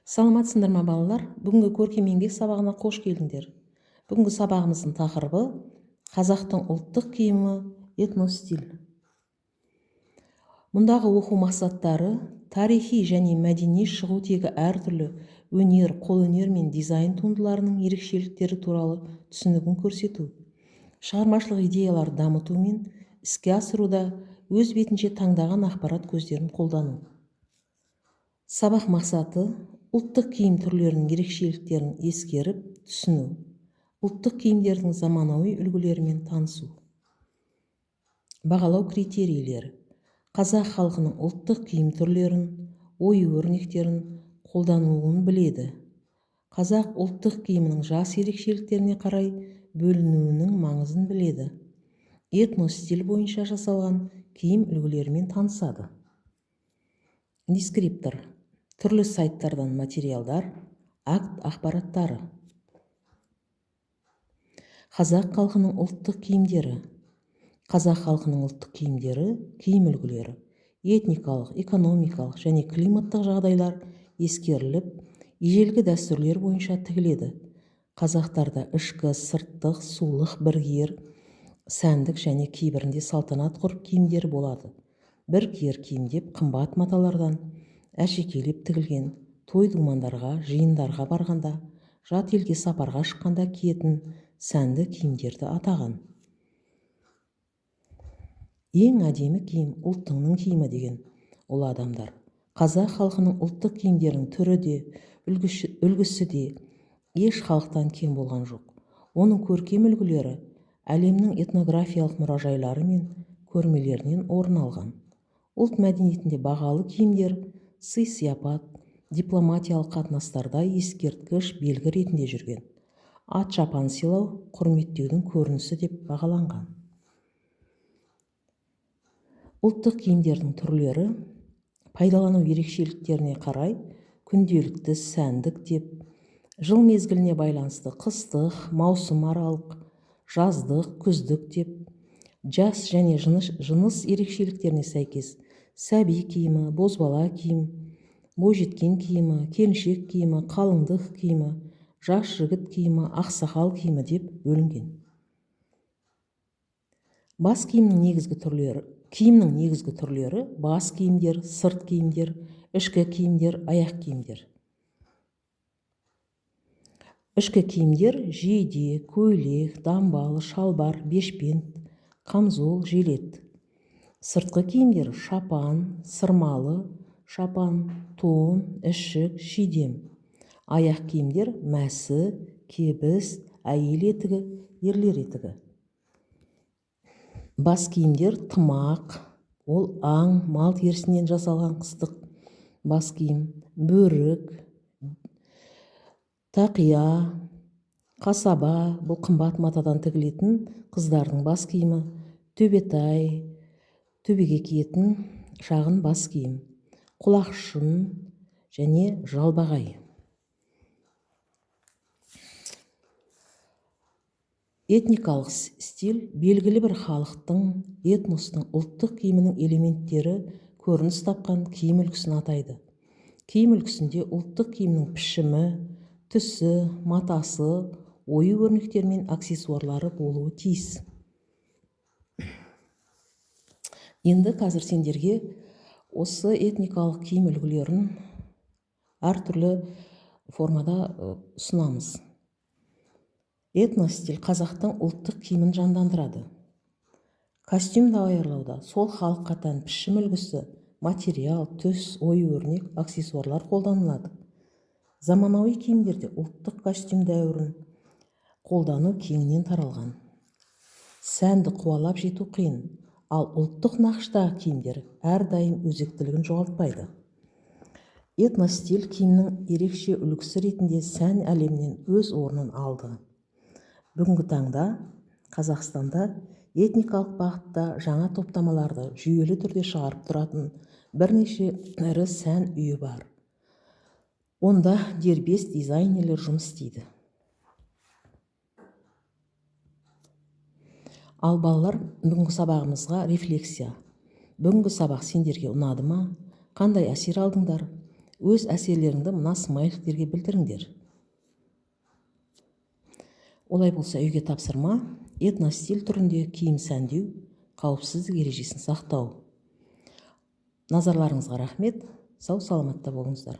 Саламатсыңдар ма, балалар? Бүгінгі көркем еңбек сабағына қош келдіңдер. Бүгінгі сабағымыздың тақырыбы қазақтың ұлттық киімі, этностиль. Мұндағы оқу мақсаттары: тарихи және мәдени шығу тегі әртүрлі өнер, қолөнер мен дизайн туындыларының ерекшеліктері туралы түсінігін көрсету, шығармашылық идеяларды дамыту мен іске асыруда өз бетінше таңдаған ақпарат көздерін қолдану. Сабақ мақсаты: ұлттық киім түрлерінің ерекшеліктерін ескеріп түсіну, ұлттық киімдердің заманауи үлгілерімен танысу. Бағалау критерийлері: қазақ халқының ұлттық киім түрлерін, ою-өрнектерін қолданылуын біледі. Қазақ ұлттық киімінің жас ерекшеліктеріне қарай бөлінуінің маңызын біледі. Этностиль бойынша жасалған киім үлгілерімен танысады. Дескриптор: түрлі сайттардан материалдар, акт ақпараттары. Қазақ халқының ұлттық киімдері. Қазақ халқының ұлттық киімдері, киім үлгілері этникалық, экономикалық және климаттық жағдайлар ескеріліп, ежелгі дәстүрлер бойынша тігіледі. Қазақтарда ішкі, сырттық, сулық, бір киер, сәндік және кейбірінде салтанат ғұрып киімдері болады. Бір киер киім деп қымбат маталардан әшекейлеп тігілген, той-думандарға, жиындарға барғанда, жат елге сапарға шыққанда киетін сәнді киімдерді атаған. Ең әдемі киім ұлтыңның киімі деген ұлы адамдар. Қазақ халқының ұлттық киімдерінің түрі де, үлгісі де еш халықтан кем болған жоқ. Оның көркем үлгілері әлемнің этнографиялық мұражайлары мен көрмелерінен орын алған. Ұлт мәдениетінде бағалы киімдер сый-сияпат, дипломатиялық қатынастарда ескерткіш белгі ретінде жүрген. Ат шапан сыйлау құрметтеудің көрінісі деп бағаланған. Ұлттық киімдердің түрлері пайдалану ерекшеліктеріне қарай күнделікті, сәндік деп, жыл мезгіліне байланысты қыстық, маусымаралық, жаздық, күздік деп, жас және жыныс ерекшеліктеріне сәйкес сәби киімі, бозбала киім, бойжеткен киімі, келіншек киімі, қалыңдық киімі, жас жігіт киімі, ақсақал киімі деп бөлінген. Бас киімнің негізгі түрлері. Киімнің негізгі түрлері: бас киімдер, сырт киімдер, ішкі киімдер, аяқ киімдер. Ішкі киімдер: жейде, көйлек, дамбал, шалбар, бешпент, қамзол, жилет. Сыртқы киімдер: шапан, сырмалы шапан, тон, ішік, шидем. Аяқ киімдер: мәсі, кебіс, әйел етігі, ерлер етігі. Бас киімдер: тымақ, ол аң, мал терісінен жасалған қыстық бас киім, бөрік, тақия, қасаба, бұл қымбат матадан тігілетін қыздардың бас киімі, төбетай, төбеге киетін шағын бас киім, құлақшын және жалбағай. Этникалық стиль белгілі бір халықтың, этностың ұлттық киімінің элементтері көрініс тапқан киім үлгісін атайды. Киім үлгісінде ұлттық киімнің пішімі, түсі, матасы, ою-өрнектері мен аксессуарлары болуы тиіс. Енді қазір сендерге осы этникалық киім үлгілерін әртүрлі формада ұсынамыз. Этностиль қазақтың ұлттық киімін жандандырады. Костюм даярлауда сол халыққа тән пішім үлгісі, материал, түс, ою-өрнек, аксессуарлар қолданылады. Заманауи киімдерде ұлттық костюм дәуірін қолдану кеңінен таралған. Сәнді қуалап жету қиын, ал ұлттық нақыштағы киімдер әрдайым өзектілігін жоғалтпайды. Этностиль киімнің ерекше үлгісі ретінде сән әлемінен өз орнын алды. Бүгінгі таңда Қазақстанда этникалық бағытта жаңа топтамаларды жүйелі түрде шығарып тұратын бірнеше ірі сән үйі бар. Онда дербес дизайнерлер жұмыс істейді. Ал балалар, бүгінгі сабағымызға рефлексия. Бүгінгі сабақ сендерге ұнады ма? Қандай әсер алдыңдар? Өз әсерлеріңді мына смайликтерге білдіріңдер. Олай болса, үйге тапсырма: этностиль түрінде киім сәндеу, қауіпсіздік ережесін сақтау. Назарларыңызға рахмет, сау саламатта болыңыздар.